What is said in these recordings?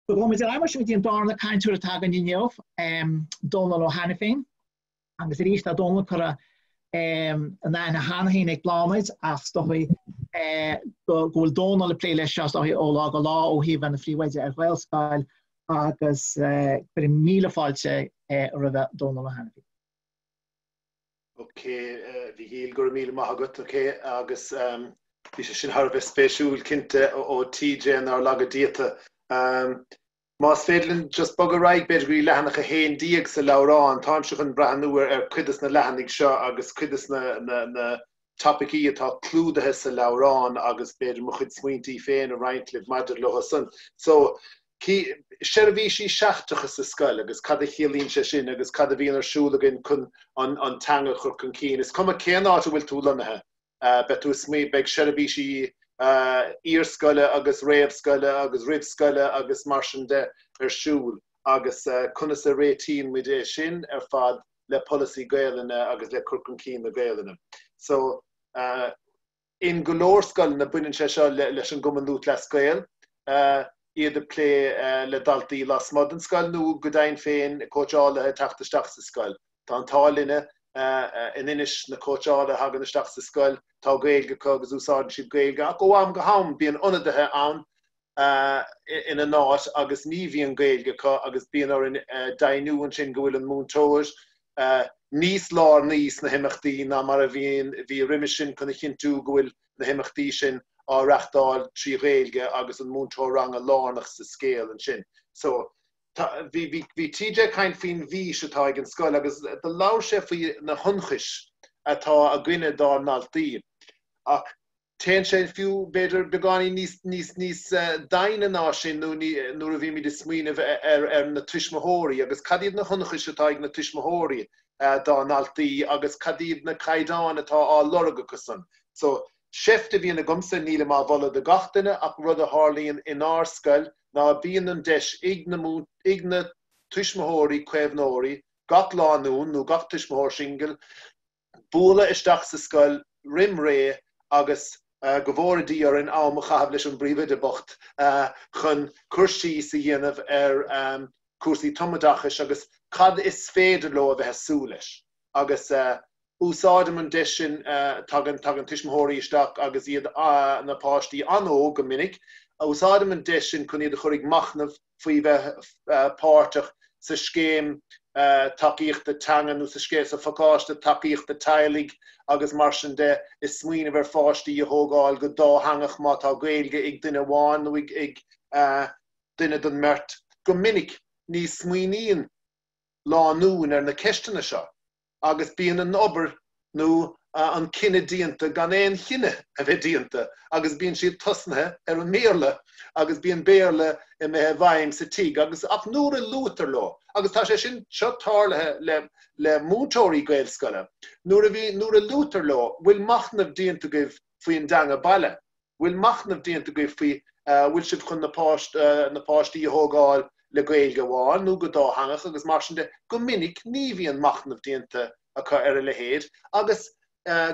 Gabhfaidh muid ar aghaidh mar sin go dtí an darna cainteoir atá againn inniu, Dónal Ó hAiniféin. Agus arís tá Dónal curtha in aithne cheana féin ag Bláthnaid ach is dóigh go bhfuil Dónal ag plé leis seo is dóigh ó lá go lá ó thaobh bheith ina phríomhoide ar Ghaelscoil agus cuirim míle fáilte roimhe Dónal Ó hAiniféin. Ok, a Mhichíl, go raibh míle maith agat, ok, agus bhí sé sin thar a bheith spéisiúil, cinnte, ó TJ nár laga Dia tu. Más féidir linn just bogadh ar aghaidh, b'fhéidir go dtí leathanach 11 sa leabhrán, táimse chun breathnú ar cuid des na leathanaigh seo agus cuid des na topaicí atá clúdaithe sa leabhrán agus b'fhéidir mo chuid smaointí féin a roinnt libh maidir leo san. So, seirbhísí seachtracha sa scoil agus cad a chiallaíonn sé sin agus cad a bhíonn ar siúl againn chun an teanga a chur chun cinn. Is cuma cén áit a bhfuil tú lonnaithe, beidh tú ag beidh seirbhísí iarscoile agus réamhscoile agus roimhscoile agus mar sin de ar siúl agus conas a réitíonn muid é sin ar fad le polasaí Gaelainne agus le cur chun cinn na Gaelainne. So, in go leor scoileanna baineann sé seo leis an gCumann Lúthchleas Gael, iad ag plé le daltaí lasmuigh den scoil nó go deimhin féin cóitseálaithe ag teacht isteach sa scoil. Tá an t-ádh linne in Inis, na cóitseálaithe a thagann isteach sa scoil, tá Gaeilge acu agus úsáideann siad Gaeilge ach ó am go ham bíonn ionadaithe ann ina n-áit agus ní bhíonn Gaeilge acu agus bíonn orainn deimhniú ansin go bhfuil an múinteoir níos lárnaí sna himeachtaí ná mar a bhíonn, bhí roimhe sin chun a chinntiú go bhfuil na himeachtaí sin á reachtáil trí Ghaeilge agus an múinteoir ranga lárnach sa scéal ansin. So, tá, bhí, bhí, bhí TJ ag caint faoin bhfís atá ag an scoil agus do labhair sé faoi na hionchais atá againne dár ndaltaí ach Téann sé fiú, b'fhéidir, beagáinín níos, níos, níos doimhne ná sin nuair a bhímid ag smaoineamh ar, ar na tuismitheoirí agus cad iad na hionchais atá ag na tuismitheoirí dá ndaltaí agus cad iad na caighdeáin atá á lorg acusan. So, seift a bhíonn agamsa, nílim á mholadh do gach duine ach rud a tharlaíonn inár scoil ná bíonn an deis ag na, ag na tuismitheoirí, caomhnóirí, gach lánúin nó gach tuismitheoir singil, bualadh isteach sa scoil roim ré agus go bhfóire Dia orainn am a chaitheamh leis an bpríomhoide bocht chun cur síos a dhéanamh ar chúrsaí tumoideachais agus cad is féidir leo a bheith ag súil leis. Agus úsáidim an deis sin, tagann tagann tuismitheoirí isteach agus iad na páistí an-óg go minic, úsáidim an deis sin chun iad a chur ag machnamh faoi bheith páirteach sa scéim tacaíochta teanga nó sa scéim, sa phacáiste tacaíochta teaghlaigh agus mar sin de, ag smaoineamh ar pháistí a thógáil go dátheangach má tá Gaeilge ag duine amháin nó ag duine den mbeirt. Go minic ní smaoiníonn lánúin ar na ceisteanna seo. agus bíonn an obair nó an cinneadh déanta gan aon chinneadh a bheith déanta agus bíonn siad tosnaithe ar an mBéarla agus bíonn Béarla imithe i bhfeidhm sa tigh agus ach nuair a luaitear leo agus tá sé sin seo tarlaithe le le múinteoirí Gaelscoile nuair a bhí nuair a luaitear leo bhfuil machnamh déanta agaibh faoin dteanga baile Bhfuil machnamh déanta agaibh faoi bhfuil sibh chun na na páistí a thógáil le Gaeilge amháin nó go dátheangach agus mar sin de? Go minic ní bhíonn machnamh déanta acu ar a leithéid agus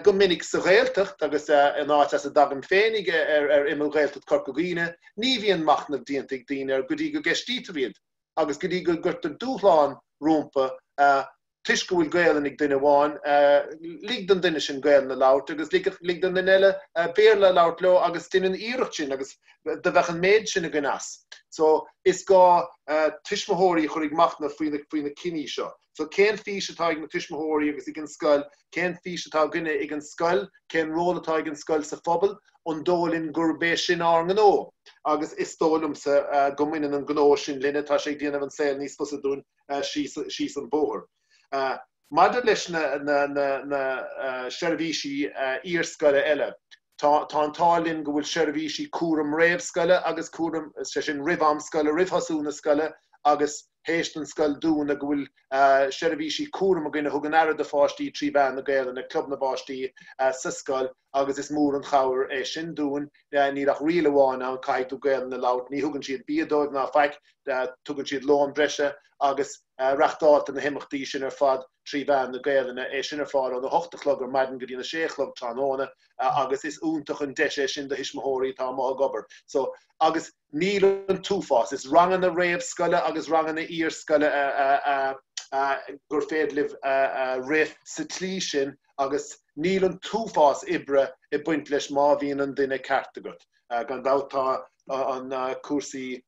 go minic sa Ghaeltacht agus in áit as a dtagaim féinig ar ar imeall Ghaeltacht Chorca Dhuibhne ní bhíonn machnamh déanta ag daoine air go dtí go gceistítear iad agus go dtí go gcuirtear dúshlán rompu toisc go bhfuil Gaelainn ag duine amháin, lig don duine sin Gaelainn a labhairt agus lig don duine eile Béarla a labhairt leo agus déan an iarracht sin agus do bheadh an méid sin againn as. So is gá tuismitheoirí a chur ag machnamh faoi na, faoi na cinní seo. So cén fís atá ag na tuismitheoirí agus ag an scoil, cén fís atá againne ag an scoil, cén ról atá ag an scoil sa phobal, an dóigh linn gurb é sin ár ngnó? Agus is dóigh liomsa go mbaineann an gnó sin linne, tá sé ag déanamh an saol níos fusa dúinn. síos an bóthar. Maidir leis na seirbhísí iarscoile eile, tá an t-ádh linn go bhfuil seirbhísí cúram réamhscoile agus cúram, sé sin roimh am scoile, roimh thosú na scoile agus. théis don scoil dúnadh, go bhfuil seirbhísí cúraim againn a thugann aire do pháistí 3 mheán na Gaelainne, Club na bPáistí sa scoil agus is mór an chabhair é sin dúinn. Níl ach riail amháin ann, caithfidh tú Gaelainn a labhairt. Ní thugann siad bia dóibh ná faic, tugann siad lón breise agus reachtáiltear na himeachtaí sin ar fad 3 mheán na Gaelainne. É sin ar fáil óna hocht a chlog ar maidin go dtí na sé a chlog tráthnóna agus is iontach an deis é sin do thuismitheoirí atá amuigh ag obair. So, agus níl an t-uafás, is ranganna réamhscoile agus ranganna iarscoile gur féidir libh rith sa tslí sin agus níl an t-uafás oibre ag baint leis má bhíonn an duine ceart agat. Gan dabht tá an cúrsaí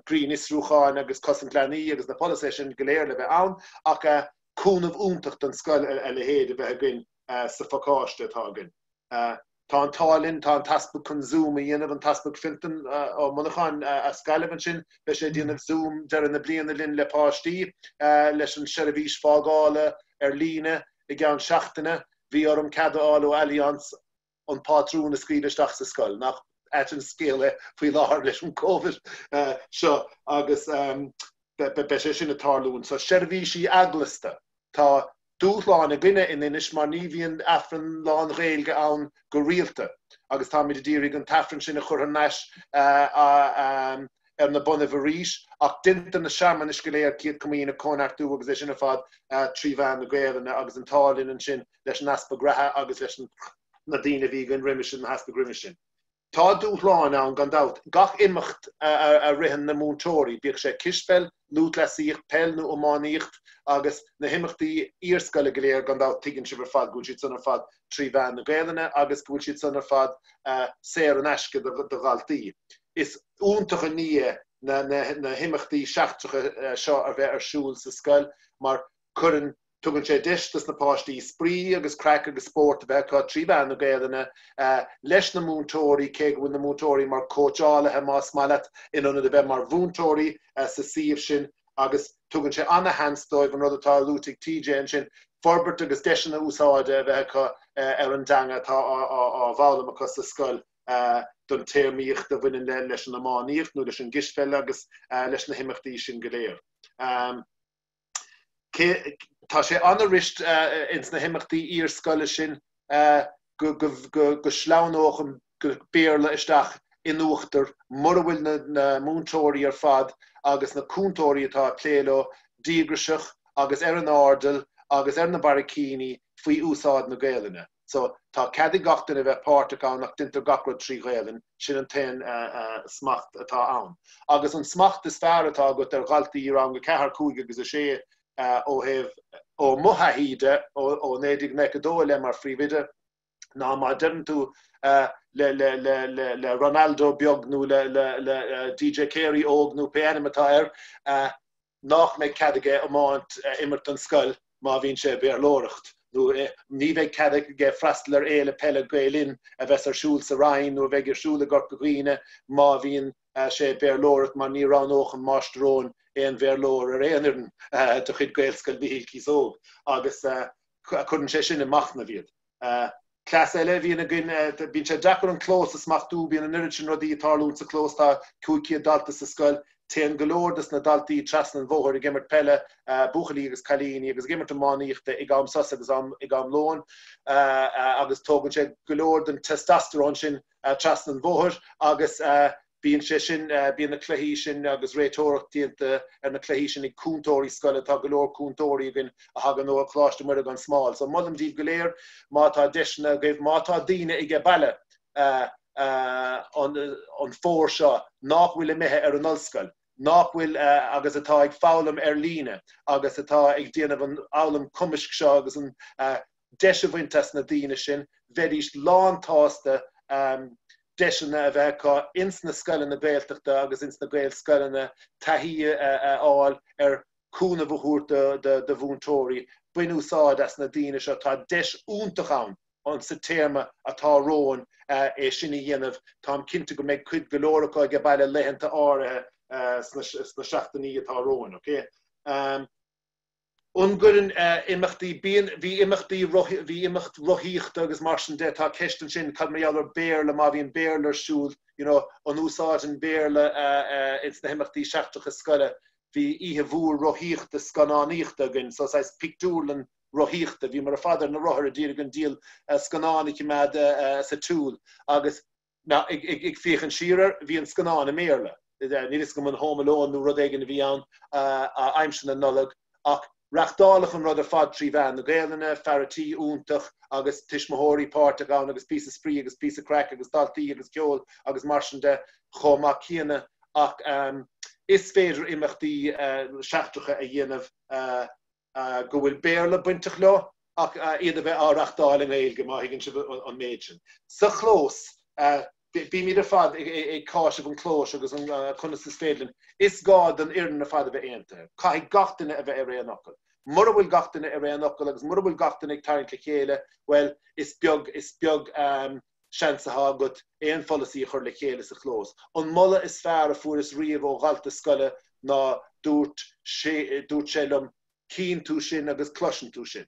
grinnfhiosrúcháin agus cosaint leanaí agus na polasaithe sin go léir le bheith ann ach cúnamh iontach don scoil a leithéid a bheith againn sa phacáiste atá againn. Tá an t-ádh linn, tá an tEaspag chun Zoom a dhéanamh, an tEaspag Fintan Ó Monacháin as Gaillimh ansin, beidh sé ag déanamh Zoom deireadh na bliana linn le páistí, leis an seirbhís fágála ar líne i gceann seachtaine. Bhí orm cead a fháil ó Allianz an pátrún a scaoileadh isteach sa scoil. Nach ait an scéal é faoi láthair leis an Covid seo agus beidh sé sin ag tarlúint. So seirbhísí eaglasta, tá dúshláin againne in Inis mar ní bhíonn Aifreann lán-Ghaeilge ann go rialta agus táimid ag iarraidh an t-Aifreann sin a chur thar n-ais ar na bonnaibh arís ach déantar na searmanais go léir, Céad Comaoin, a cóineartú agus é sin ar fad 3 mheán na Gaelainne agus an t-ádh linn ansin leis an Easpag reatha agus leis na daoine a bhí againn roimhe sin, na heaspaig roimhe sin. Tá dúshláin ann gan dabht. Gach imeacht a ritheann na múinteoirí, bíodh sé cispheil, lúthchleasaíocht, peil nó iománaíocht agus na himeachtaí iarscoile go léir gan dabht tuigeann sibh ar fad go bhfuil siad san ar fad 3 mheán na Gaelainne agus go bhfuil siad san ar fad saor in aisce do dhaltaí. Is iontach an ní é na himeachtaí seachtracha seo a bheith ar siúl sa scoil mar cuireann Tugann sé deis dos na páistí spraoi agus craic agus spórt a bheith acu 3 mheán na Gaelainne leis na múinteoirí, cé go bhfuil na múinteoirí mar cóitseálaithe, más maith leat, in ionad a bheith mar mhúinteoirí sa suíomh sin agus tugann sé ana-sheans dóibh an rud atá luaite ag TJ ansin, forbairt agus deiseanna úsáide a bheith acu ar an dteanga atá á bhfoghlaim acu sa scoil don téarmaíocht a bhaineann leis an iománaíocht nó leis an gcispheil agus leis na himeachtaí sin go léir. Tá sé an-fhuirist ins na himeachtaí iarscoile sin go sleamhnódh an Béarla isteach in uachtar mura bhfuil na múinteoirí ar fad agus na cúntóirí atá ag plé leo díograiseach agus ar an airdeall agus ar na barraicíní faoi úsáid na Gaelainne. So, tá cead ag gach duine bheith páirteach ann ach deintear gach rud trí Ghaelainn, sin an t-aon smacht atá ann. Agus an smacht is fearr atá agat ar dhaltaí i rang 4, 5 agus 6 ó thaobh, ó mo thaithí de, ó 1992 i leith mar phríomhoide, ná má deireann tú le, le, le, le, le Ronaldo beag nó le, le, le DJ Carey óg nó pé ainm atá air, nach mbeidh cead aige iomáint a imirt don scoil má bhíonn sé ag Béarlóireacht, nó ní bheidh cead aige freastal ar fhéile peile Gael Linn a bheas ar siúl sa Rinn nó a bheidh ar siúl i gCorca Dhuibhne má bhíonn sé ag Béarlóireacht mar ní roghnódh an Máistir Eoin aon Bhéarlóir ar aon fhoireann de chuid Gaelscoil Mhichíl Cíosóg agus cuireann sé sin i machnamh iad. Cleas eile a bhíonn againn, bíonn sé deacair an clós a smachtú, bíonn an oiread sin rudaí ag tarlúint sa chlós, tá 500 dalta sa scoil, téann go leor des na daltaí trasna an bhóthair ag imirt peile, buachaillí agus cailíní, agus ag imirt iománaíochta ag am sosa agus ag am lóin agus tógann sé go leor den testosterone sin trasna an bhóthair agus Bíonn sé sin, bíonn na cluichí sin agus réiteoireacht déanta ar na cluichí sin ag cúntóirí scoile, tá go leor cúntóirí againn a thagann ó Choláiste Muire gan Smál. So molaim daoibh go léir má tá deiseanna agaibh, má tá daoine aige baile an fómhar seo nach bhfuil imithe ar an ollscoil, nach bhfuil agus atá ag foghlaim ar líne agus atá ag déanamh an fhoghlaim cumaisc seo agus an deis a bhaint as na daoine sin, bheidís lán-tsásta deiseanna a bheith acu ins na scoileanna Gaeltachta agus ins na Gaelscoileanna taithí a fháil ar chúnamh a thabhairt do mhúinteoirí. Bain úsáid as na daoine seo, tá deis iontach ann an sa téarma atá romhainn é sin a dhéanamh. Táim cinnte go mbeidh cuid go leor acu aige baile laethanta áirithe sna seachtainí atá romhainn. Ok. An gcuireann imeachtaí, bíonn, bhí imeachtaí, bhí imeacht rothaíochta agus mar sin de, tá ceist ansin cad mar gheall ar Béarla, má bhíonn Béarla ar siúl, you know, an úsáideann Béarla ins na himeachtaí seachtracha scoile, bhí oíche mhór rothaíochta scannánaíochta againn, so saghas pictiúrlann rothaíochta, bhíomar ar fad ar na rothair a d'iarraidh an diabhal scannán a chimeád sa tsiúl agus Now, ag féachaint siar air, bhí an scannán i mBéarla. Níl fhios agam an Home Alone nó rud éigin a bhí ann aimsir na Nollag, ach reachtáladh an rud ar fad trí mheán na Gaelainne, fear a' tí iontach agus tuismitheoirí páirteach ann agus píosa spraoi agus píosa craic agus daltaí agus ceol agus mar sin de chomh maith céanna ach is féidir imeachtaí seachtracha a dhéanamh go bhfuil Béarla bainteach leo ach iad a bheith á reachtáil i nGaeilge, má thuigeann sibh an méid sin. Sa chlós, bímid ar fad ag cáiseamh an chlóis agus an conas is féidir linn. Is gá don fhoireann ar fad a bheith aontaithe. Caithfidh gach duine a bheith ar aon fhocal. Mura bhfuil gach duine ar aon fhocal agus mura bhfuil gach duine ag tarraingt le chéile, bhuel, is beag, is beag seans atá agat aon pholasaí a chur le chéile sa chlós. An moladh is fearr a fuaireas riamh ó dhalta scoile ná dúirt sé, dúirt sé liom, 'Cíonn tú sinn agus cloiseann tú sinn.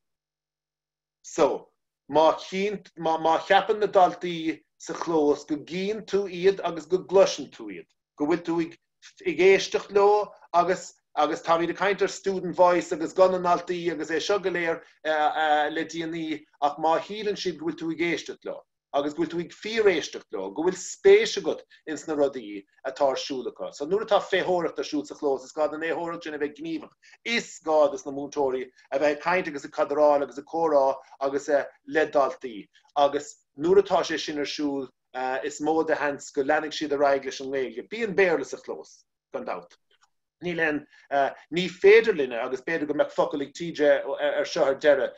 So, má chíonn, má, má cheapann na daltaí sa chlós go gcíonn tú iad agus go gcloiseann tú iad, go bhfuil tú ag, ag éisteacht leo agus, agus táimid ag caint ar student voice agus guth na ndaltaí agus é seo go léir le déanaí ach má shíleann siad go bhfuil tú ag éisteacht leo agus go bhfuil tú ag fíor-éisteacht leo, go bhfuil spéis agat ins na rudaí atá ar siúl acu. So nuair atá féitheoireacht ar siúl sa chlós is gá don fhéitheoireacht sin a bheith gníomhach. Is gá dos na múinteoirí a bheith ag caint agus ag cadráil agus ag comhrá agus le daltaí agus nuair atá sé sin ar siúl is mó de sheans go leanfaidh siad ar aghaidh leis an nGaeilge. Bíonn Béarla sa chlós, gan dabht. Níl aon, ní féidir linne, agus b'fhéidir go mbeadh focal ag TJ ar seo ar deireadh,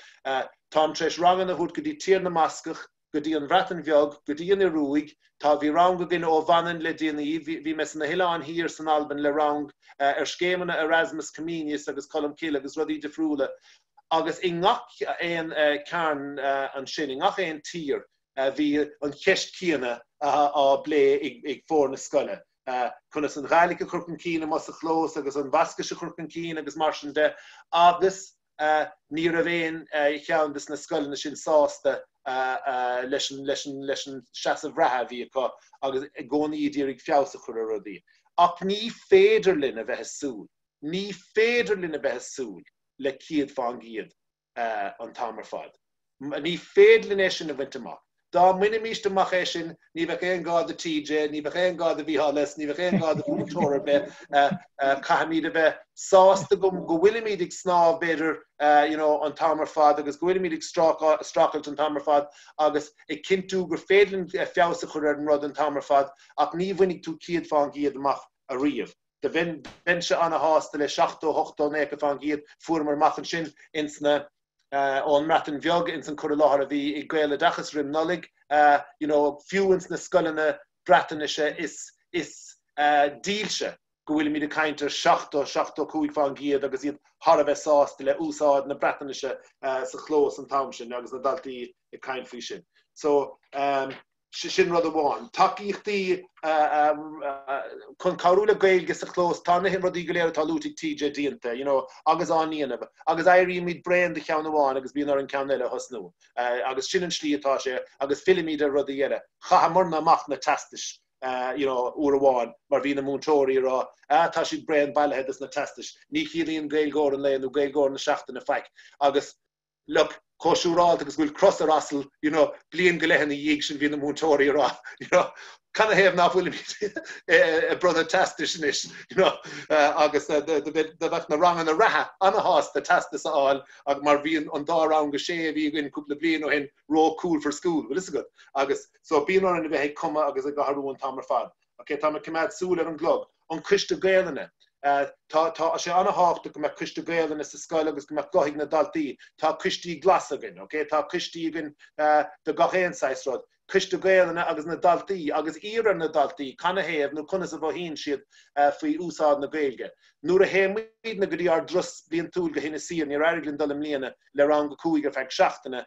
táim tar éis ranganna a thabhairt go dtí Tír na mBascach, go dtí an Bhreatain Bheag, go dtí an Ioruaidh, tá, bhí rang againn ó Mhanainn le déanaí, bhí, bhí mé sna hOileáin Thiar san Albain le rang ar scéimeanna Erasmus Comenius agus Colmcille agus rudaí difriúla agus i ngach aon cearn ansin, i ngach aon tír, Bhí an cheist chéanna á bplé ag foirne scoile, conas an Ghàidhlig a chur chun cinn amuigh sa chlós agus an Bhascais a chur chun cinn agus mar sin de agus ní raibh aon cheann de na scoileanna sin sásta leis an seasamh reatha a bhí acu agus i gcónaí ag iarraidh feabhas a chur ar rudaí. Ach ní féidir linn a bheith ag súil, ní féidir linn a bheith ag súil le 100% an t-am ar fad. Ní féidir linn é sin a bhaint amach. Dá mbainimíst amach é sin, ní bheadh aon ghá do TJ, ní bheadh aon ghá do Mhícheál S, ní bheadh aon ghá do mhúinteoir ar bith. Caithfimid a bheith sásta go go bhfuilimid ag snámh, b'fhéidir, you know, an t-am ar fad agus go bhfuilimid ag streachailt an t-am ar fad agus ag cinntiú gur féidir linn feabhas a chur ar an rud an t-am ar fad ach ní bhainfidh tú 100% amach ariamh. Do bheinn, bheinnse ana-shásta le 70, 80, 90%, fuaireamar amach ansin ins na, ón mBreatain Bheag ins an cur i láthair a bhí ag Gaeloideachas roim Nollaig, you know, fiú ins na scoileanna Breatnaise is, is dílse go bhfuilimid ag caint ar 70, 75% agus iad thar a bheith sásta le úsáid na Breatnaise sa chlós an t-am sin agus na daltaí ag caint faoi sin. So, Sin rud amháin. Tacaíochtaí chun cabhrú le Gaeilge sa chlós, tá na rudaí go léir atá luaite ag TJ déanta, you know, agus á ndéanamh, agus éirímid bréan de cheann amháin agus bíonn orainn ceann eile a thosnú. Agus sin an slí atá sé, agus fillimid ar rudaí eile. Chaitheamarna amach na teastais, you know, uair amháin mar bhí na múinteoirí ag rá, ah, tá siad bréan bailithe des na teastais, ní chiallaíonn Gaeilgeoir an lae nó Gaeilgeoir na seachtaine faic. Agus look, chomh siúrálta agus go bhfuil cros ar asal, you know, bliain go leith ina dhiaidh sin bhí na múinteoirí ag rá, you know, canathaobh nach bhfuilimid ag bronnadh teastais anois, you know, agus do bheadh na ranganna reatha ana-shásta teastas a fháil ach mar bhí an dá rang a sé a bhí againn cúpla bliain ó shin ró-cool for school, bhfuil fhios agat? Agus so bíonn orainn a bheith ag cumadh agus ag athrú an t-am ar fad. Ok, táim ag coimeád súil ar an gclog. An Coiste Gaelainne. Tá, tá sé ana-thábhachtach go mbeadh Coiste Gaelainne sa scoil agus go mbeadh guth ag na daltaí. Tá coistí glasa againn, ok? Tá coistí againn do gach aon saghas rud. Coiste Gaelainne agus na daltaí, agus iarr ar na daltaí canathaobh nó conas a mhothaíonn siad faoi úsáid na Gaeilge. Nuair a théimidne go dtí ár dturas bliantúil go hInis Oírr, níor éirigh linn dul i mbliana le rang 5 ar feadh seachtaine,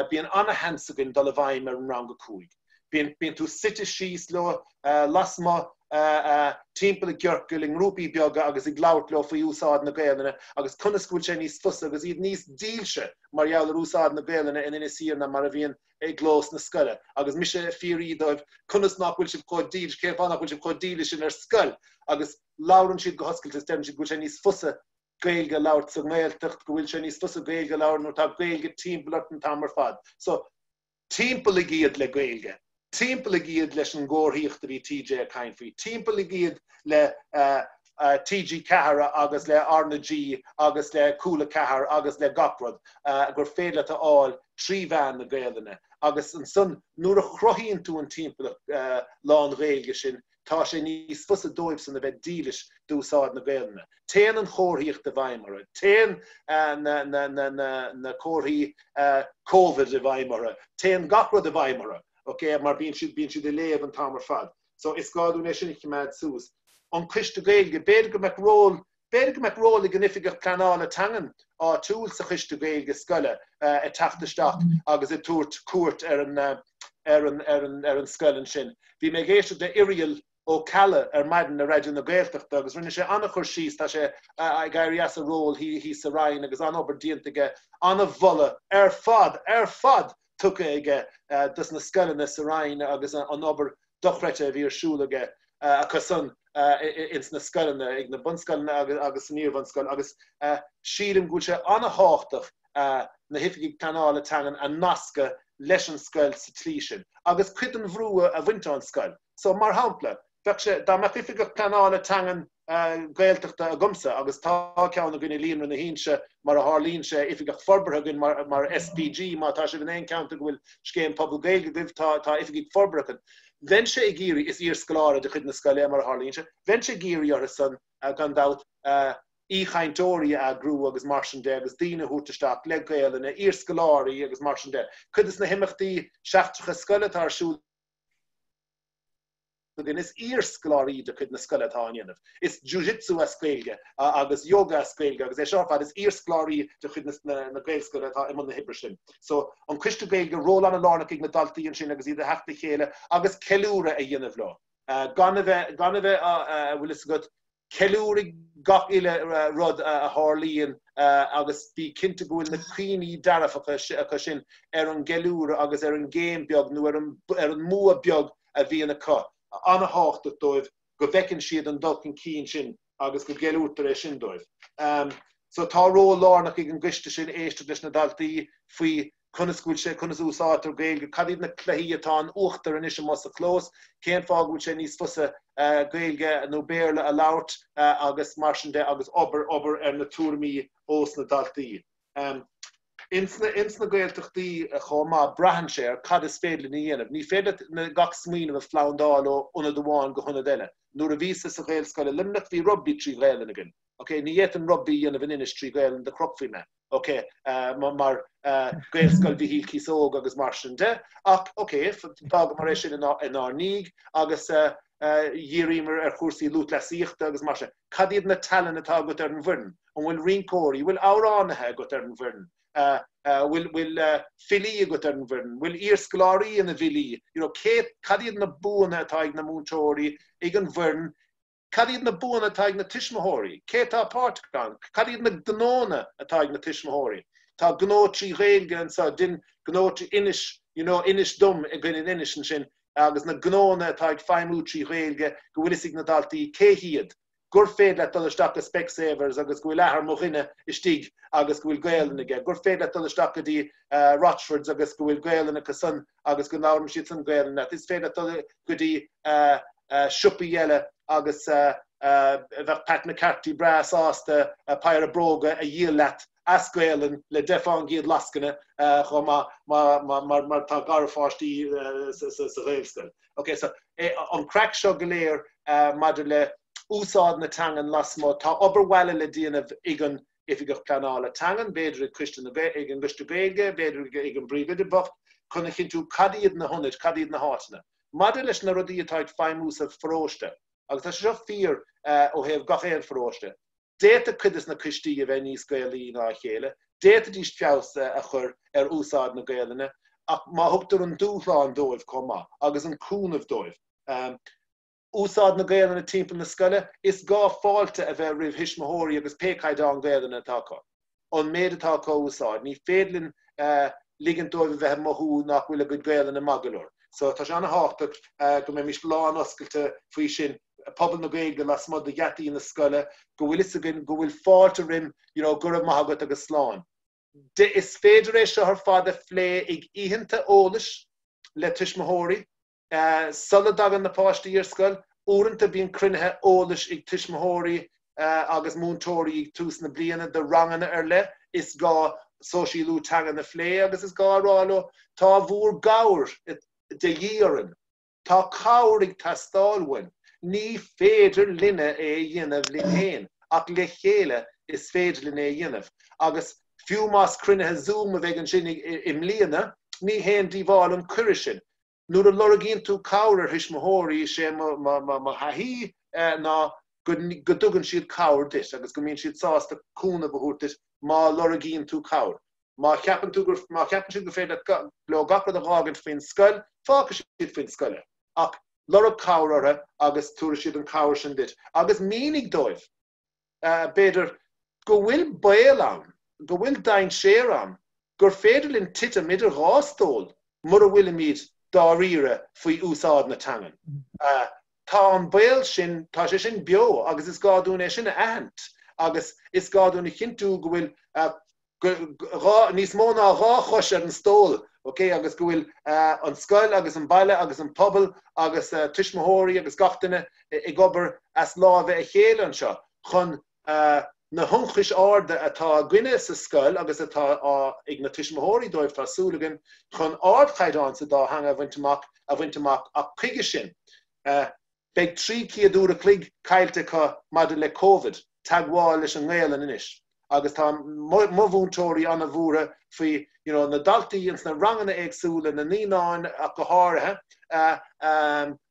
bíonn ana-sheans againn dul i bhfeidhm ar an rang 5. Bíonn, bíonn tú suite síos leo lasmuigh Timpeall i gciorcail, i ngrúpaí beaga agus ag labhairt leo faoi úsáid na Gaelainne agus conas go bhfuil sé níos fusa agus iad níos dílse mar gheall ar úsáid na Gaelainne in Inis Oírr ná mar a bhíonn i gclós na scoile. Agus mise ag fiafraí dóibh conas nach bhfuil sibh chomh dílis, cén fáth nach bhfuil sibh chomh dílis sin ar scoil? Agus labhrann siad go hoscailte is deireann siad go bhfuil sé níos fusa Gaeilge a labhairt sa nGaeltacht, go bhfuil sé níos fusa Gaeilge a labhairt nuair atá Gaeilge timpeall ort an t-am ar fad. So, Timpeallaigh iad le Gaeilge. Timpeallaigh iad leis an gcomharthaíocht a bhí TJ ag caint faoi. Timpeallaigh iad le TG4 agus le R na G agus le Cúla 4 agus le gach rud gur féidir leat a fháil trí mheán na Gaelainne. Agus ansan nuair a chruthaíonn tú an timpeallacht lán-Ghaeilge sin, tá sé níos fusa dóibhsan a bheith dílis d'úsáid na Gaelainne. Téann an chomharthaíocht i bhfeidhm orthu. Téann na comharthaí Covid i bhfeidhm orthu. Téann gach rud i bhfeidhm orthu, ok, mar bíonn siad, bíonn siad ag léamh an t-am ar fad. So is gá dúinn é sin a choimeád suas. An Coiste Gaeilge, b'fhéidir go mbeadh ról B'fhéidir go mbeadh ról ag an Oifigeach Pleanála Teangan áitiúil sa Choiste Gaeilge scoile ag teacht isteach agus ag tabhairt cuairt ar an ar an ar an ar an scoil ansin. Bhí mé ag éisteacht le Irial Ó Ceallaigh ar maidin ar Raidió na Gaeltachta agus rinne sé an-chur síos, tá sé ag éirí as a ról thíos sa Roinn agus an-obair déanta aige, an-mholadh ar fad, ar fad tugtha aige dos na scoileanna sa Roinn agus an obair dochreidte a bhí ar siúl aige acusan ins na scoileanna, ag na bunscoileanna agus san iarbhunscoil agus sílim go bhfuil sé an-thábhachtach na hoifigigh pleanála teangan a nascadh leis an scoil sa tslí sin agus cuid den bhrú a bhaint ón scoil. So, mar shampla, bheadh sé, dá mbeadh oifigeach pleanála teangan Gaeltachta agamsa, agus tá ceann againn i Líonra na hInse, mar a tharlaíonn sé, oifigeach forbartha againn mar, mar SPG, má tá sibh in aon cheantar go bhfuil scéim pobal Gaeilge agaibh, tá, tá oifigigh forbartha againn. Bheinnse ag iarraidh, is iarscoláire de chuid na scoile é mar a tharlaíonn sé, bheinnse ag iarraidh orthu san, gan dabht, aoichainteoirí a eagrú agus mar sin de agus daoine a thabhairt isteach le Gaelainn, iarscoláirí agus mar sin de. Cuid de na himeachtaí seachtracha scoile atá ar siúl againn, is iarscoláirí de chuid na scoile atá á ndéanamh. Is jiu-jitsu as Gaeilge agus yoga as Gaeilge agus é seo ar fad, is iarscoláirí de chuid na Gaelscoile atá i mbun na hoibre sin. So, an Coiste Gaeilge, ról an-lárnach ag na daltaí ansin agus iad a theacht le chéile agus ceiliúradh a dhéanamh leo. Gan a bheith, gan a bheith, a bhfuil fhios agat, Ceiliúraigh gach uile rud a tharlaíonn agus bí cinnte go bhfuil na cuimhní dearfacha acu sin ar an gceiliúradh agus ar an gcéim beag nó ar an mbua beag a bhíonn acu. An-thábhachtach dóibh go bhfeiceann siad an dul chun cinn sin agus go gceiliúrtar é sin dóibh. So tá ról lárnach ag an gcoiste sin éisteacht leis na daltaí faoi conas go bhfuil sé, conas a úsáidtear Gaeilge, cad iad na cluichí atá in uachtar anois amuigh sa chlós, cén fáth go bhfuil sé níos fusa Gaeilge nó Béarla a labhairt agus mar sin de agus obair, obair ar na tuairimí ós na daltaí. Ins na, ins na Gaeltachtaí chomh maith, braitheann sé ar cad is féidir linn a dhéanamh. Ní féidir leat gach smaoineamh a phlandáil ó ionad amháin go hionad eile. Nuair a bhíos-sa sa Ghaelscoil i Luimneach bhí rugbaí trí Ghaelainn againn. Ok, ní fhéadfainn rugbaí a dhéanamh in Inis trí Ghaelainn, do chrochfaí mé. Ok, mar Gaelscoil Mhichíl Cíosóg agus mar sin de, ach ok, d'fhágamar é sin inár ndiaidh agus dhíríomar ar chúrsaí lúthchleasaíochta agus mar sin. Cad iad na tallann atá agat ar an bhfoireann? An bhfuil rinceoirí, bhfuil amhránaithe agat ar an bhfoireann? Bhfuil bhfuil filí agat ar an bhfoireann? Bhfuil iarscoláirí ina bhfilí? You know, cé, cad iad na buanna atá ag na múinteoirí, ag an bhfoireann, Cad iad na buanna atá ag na tuismitheoirí? Cé atá páirteach ann? Cad iad na gnónna atá ag na tuismitheoirí? Tá gnó trí Ghaeilge anseo, dein gnó trí, inis, you know, inis dom againn in Inis ansin agus na gnónna atá ag feidhmiú trí Ghaeilge go bhfuil fhios ag na daltaí cé hiad, gur féidir leat dul isteach go Specsavers agus go bhfuil athair mo dhuine istigh agus go bhfuil Gaelainn aige, gur féidir leat dul isteach go dtí Rochfords agus go bhfuil Gaelainn acu san agus go labhrann siad san Gaelainn leat. Is féidir leat dul go dtí siopaí eile agus bheadh Pat McCarthy breá sásta péire bróga a dhíol leat as Gaelainn le 10 fán gcéad lascaine chomh maith mar tá garpháistí sa Ghaelscoil. Ok, so an craic seo go léir maidir le úsáid na teangan lasmuigh, tá obair bhaile le déanamh ag an Oifigeach Pleanála Teangan, b'fhéidir ag Coiste na, ag an gCoiste Gaeilge, b'fhéidir ag an bPríomhoide bocht, chun a chinntiú cad iad na hionaid, cad iad na háiteanna. Maidir leis na rudaí atá ag feidhmiú sa pharóiste, agus tá sé seo fíor ó thaobh gach aon pharóiste, d'fhéadfadh cuid des na coistí a bheith níos Gaelaí ná a chéile, d'fhéadfaidís feabhas a chur ar úsáid na Gaelainne, ach má thugtar an dúshlán dóibh chomh maith, agus an cúnamh dóibh. Úsáid na Gaelainne timpeall na scoile, is gá fáilte a bheith roimh thuismitheoirí agus pé caighdeán Gaelainne atá acu. An méid atá acu a úsáid. Ní féidir linn ligint dóibh a bheith ag mothú nach bhfuil a gcuid Gaelainne maith go leor. So tá sé an-thábhachtach go mbeimis lán oscailte faoi sin, pobal na Gaeilge lasmuigh de gheataí na scoile, go bhfuil fhios againn go bhfuil fáilte roim, you know, go raibh maith agat agus slán. Is féidir é seo ar fad a phlé ag oícheanta eolais le tuismitheoirí. Sula dtagann na páistí ar scoil, uaireanta bíonn cruinnithe eolais ag tuismitheoirí agus múinteoirí ag tús na bliana do ranganna ar leith. Is gá sóisialú teangan a phlé agus is gá a rá leo, tá bhúr gcabhair de dhíth orainn. Tá cabhair ag teastáil uainn. Ní féidir linne é a dhéanamh linn féin, ach le chéile is féidir linn é a dhéanamh. Agus fiú más cruinnithe Zoom a bheidh ansin i mbliana, ní haon díobháil an cuireadh sin. Nuair a lorgaíonn tú cabhair ar thuismitheoirí, is é mo thaithí ná go dtugann siad cabhair duit agus go mbíonn siad sásta cúnamh a thabhairt duit má lorgaíonn tú cabhair. Má cheapann tú gur, má cheapann siad gur féidir leo gach rud a dh'fhágaint faoin scoil, fágfaidh siad faoin scoil é. Ach lorg cabhair orthu agus tabharfaidh siad an cabhair sin duit. Agus mínigh dóibh, b'fhéidir, go bhfuil baol ann, go bhfuil dainséar ann, gur féidir linn titim idir dhá stól mura bhfuilimid dáiríre faoi úsáid na teangan. Tá an baol sin, tá sé sin beo agus is gá dúinn é sin a aithint agus is gá dúinn a chinntiú go bhfuil dhá, níos mó ná dhá chois ar an stól, ok, agus go bhfuil an scoil agus an baile agus an pobal agus tuismitheoirí agus gach duine ag obair as láimhe a chéile anseo chun na hionchais arda atá againne sa scoil agus atá ag na tuismitheoirí dóibh, tá súil againn, chun ardchaighdeán sa dá theanga a bhaint amach, a bhaint amach ach chuige sin. Beidh 300 uair a chloig caillte acu maidir le Covid, teagmháil leis an nGaelainn anois agus tá mo mhúinteoirí an-bhuartha faoi you know na daltaí ins na ranganna éagsúla, na naíonáin ach go háirithe,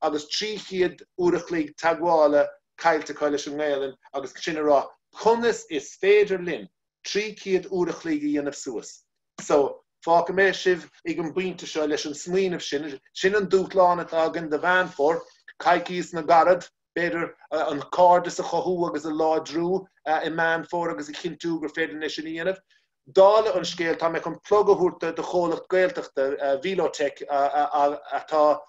agus 300 uair a chloig teagmhála caillte acu leis an nGaelainn agus sin a rá conas is féidir linn 300 uair a chloig a dhéanamh suas. So, fágfaidh mé sibh ag an bpointe seo leis an smaoineamh sin. Sin an dúshlán atá againn do Mheán Fómhair, coicíos na gcarad, b'fhéidir, an cairdeas a chothú agus a láidriú i Meán Fómhair agus a chinntiú gur féidir linn é sin a dhéanamh. Dála an scéil, tá mé chun plug a thabhairt do chomhlacht Gaeltachta, Velotech, atá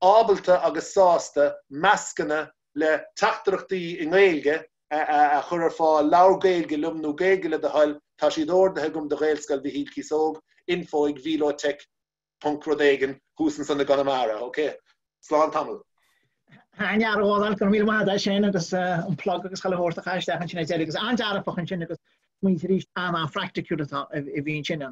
ábalta agus sásta mascanna le teachtaireachtaí i nGaeilge a chur ar fáil, labhair Gaeilge liom nó Gaeilge le do thoil, tá siad ordaithe agam do Ghaelscoil Mhichíl Cíosóg, info ag velotech ponc rud éigin thuas ansan i gConamara, ok? Slán tamall. An-fhear a Dhónaill, go raibh míle maith agat as sin agus an plug agus chuile shórt a chaitheamh isteach ansin ar deireadh agus an-dearfach ansin agus smaointe arís an-an-phraiticiúil atá a bhí ansin.